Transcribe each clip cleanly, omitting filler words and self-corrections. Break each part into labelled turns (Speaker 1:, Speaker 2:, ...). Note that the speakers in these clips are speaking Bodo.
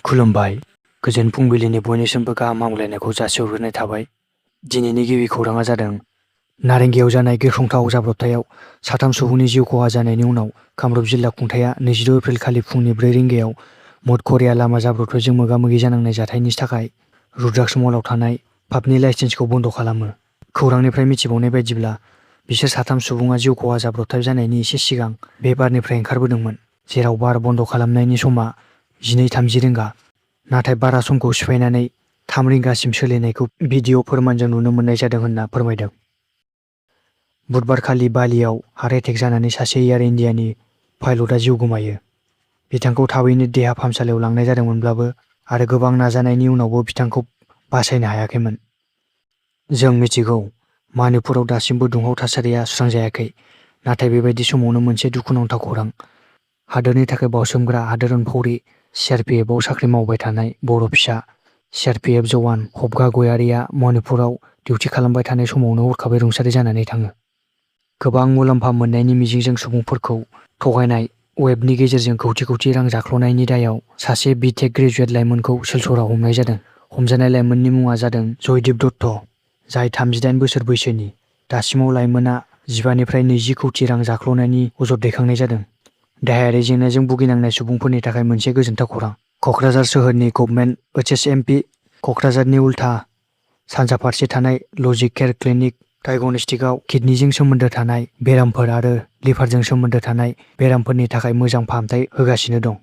Speaker 1: खुलुमबाय। गोजोन फुंबिलिनि बयनिसिमबो गाहाम हामलायनायखौ जासिहरग्रोनाय थाबाय। दिनैनि गिबि खौराङा जादों नारेंगियाव जानाय गिख्रंथाव जाब्रबथायाव 3 सुबुंनि जिउ खहा जानायनि उनाव कामरुप जिल्ला खुंथायआ 26 एप्रिल खालि फुंनि 4 रिंगायाव मदखरिया लामा जाब्रबथायजों मोगा-मोगि जानांनाय जाथायनि थाखाय रुद्राक्ष मलाव थानाय पाबनि लाइसेन्सखौ बन्द खालामो। खौरांनिफ्राय मिथिबावनाय बायदिब्ला बिसोर 3 सुबुङा जिउ खहा जाब्रबथाय जानायनि एसे सिगां बे बारनिफ्राय ओंखारबोदोंमोन, जेराव बार बन्द खालामनायनि समा 12:30 रिंगा। नाथाय बारा समखौ सिफायनानै 3 रिंगासिम सोलिनायखौ भिडिअ फोरमानजों नुनो मोननाय जादों होनना फोरमायदों। बुधबारखालि बालियाव हार्ट एटेक जानानै सासे एयार इन्डियानि पाइलटआ जिउ गोमायो। बिथांखौ थाबैनो देहा फाहामसालियाव लांनाय जादोंमोनब्लाबो आरो गोबां नाजानायनि उनावबो बिथांखौ बासायनो हायाखैमोन। जों मिथिगौ मणिपुराव दासिमबो दुंहाव थासारिया सुस्रांजायाखै, नाथाय बेबायदि समावनो मोनसे दुखुनांथाव खौरां। हादोरनि थाखाय बावसोमग्रा हादोर अनफावरि सिआरपिएफआव साख्रि मावबाय थानाय बर' फिसा सिआरपिएफ जवान हबगा गयारिया मणिपुराव डिउटि खालामबाय थानाय समावनो हरखाबै रुंसारि जानानै थाङो। गोबां मुलाम्फा मोननायनि मिजिंजों सुबुंफोरखौ थगायनाय वेबनि गेजेरजों कौटि-कौटि रां जाख्ल'नायनि दायाव सासे बिटेक ग्रेजुवेट लाइमोनखौ सिलचराव हमनाय जादों। हमजानाय लाइमोननि मुङा जादों जयदीप दत्त, जाय 38 बोसोर बैसोनि। दासिमाव लाइमोना 15 निफ्राय 20 कौटि रां जाख्ल'नायनि अजद दैखांनाय जादों। देहायारि जेंनाजों भुगिनांनाय सुबुंफोरनि थाखाय मोनसे गोजोनथाव खौरां। क'क्राझार सोहोरनि गभर्नमेन्ट एचएसएमपि क'क्राझारनि उल्था सानजा फारसे थानाय लजिक केयार क्लिनिक डायग्नोस्टिकआव किडनीजों सोमोन्दो थानाय बेरामफोर आरो लिभारजों सोमोन्दो थानाय बेरामफोरनि थाखाय मोजां फाहामथाय होगासिनो दं।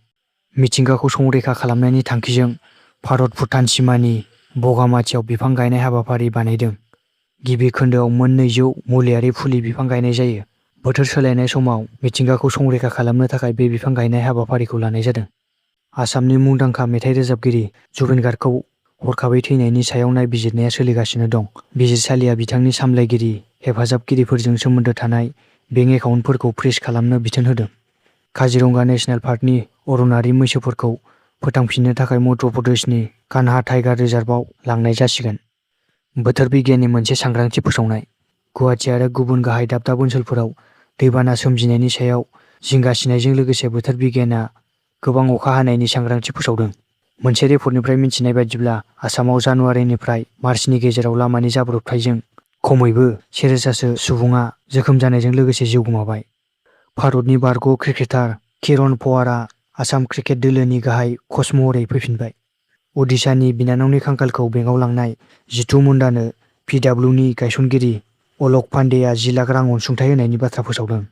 Speaker 1: मिथिंगाखौ संरैखा खालामनायनि थांखिजों भारत-भुटान सिमानि बगामाथियाव बिफां गायनाय हाबाफारि बानायदों। गिबि खोन्दोआव मोन 200 मुलियारि फुलि बिफां गायनाय जायो। बोथोर सोलायनाय समाव मिथिंगाखौ संरैखा खालामनो थाखाय बे बिफां गायनाय हाबाफारिखौ लानाय जादों। आसामनि मुंदांखा मेथाइ रोजाबगिरि जुबिन गार्गखौ हरखाबै थैनायनि सायाव नायबिजिरनाया सोलिगासिनो दं। बिजिरसालिया बिथांनि सामलायगिरि हेफाजाबगिरिफोरजों सोमोन्दो थानाय बेंक एकाउन्टफोरखौ फ्रिज खालामनो बिथोन होदों। काजिरंगा नेशनेल पार्कनि अरनारि मैसोफोरखौ फोथांफिननो थाखाय मध्य प्रदेशनि कान्हा टाइगार रिजार्भआव लांनाय जासिगोन। बोथोर बिगियाननि मोनसे सांग्रांथि फोसावनाय। गुवाहाटि आरो गुबुन गाहाय दाब-दाब ओनसोलफोराव दैबाना सोमजिनायनि सायाव जिंगासिनायजों लोगोसे बोथोर बिगियाना गोबां अखा हानायनि सांग्रांथि फोसावदों। मोनसे रिपर्टनिफ्राय मिथिनाय बायदिब्ला आसामाव जानुवारिनिफ्राय मार्चनि गेजेराव लामानि जाब्रबथायजों खमैबो 1000सो सुबुङा जोखोम जानायजों लोगोसे जिउ गोमाबाय। भारतनि बारग' क्रिकेटार किरण पवारआ आसाम क्रिकेट दोलोनि गाहाय कच महरै फैफिनबाय। ओडिशानि बिनानावनि खांखालखौ बेंकआव लांनाय जितु मुन्डानो पिडब्लिउनि गायसनगिरि अलक पान्डेआ 10 लाख रां अनसुंथाइ होनायनि बाथ्रा फोसावदों।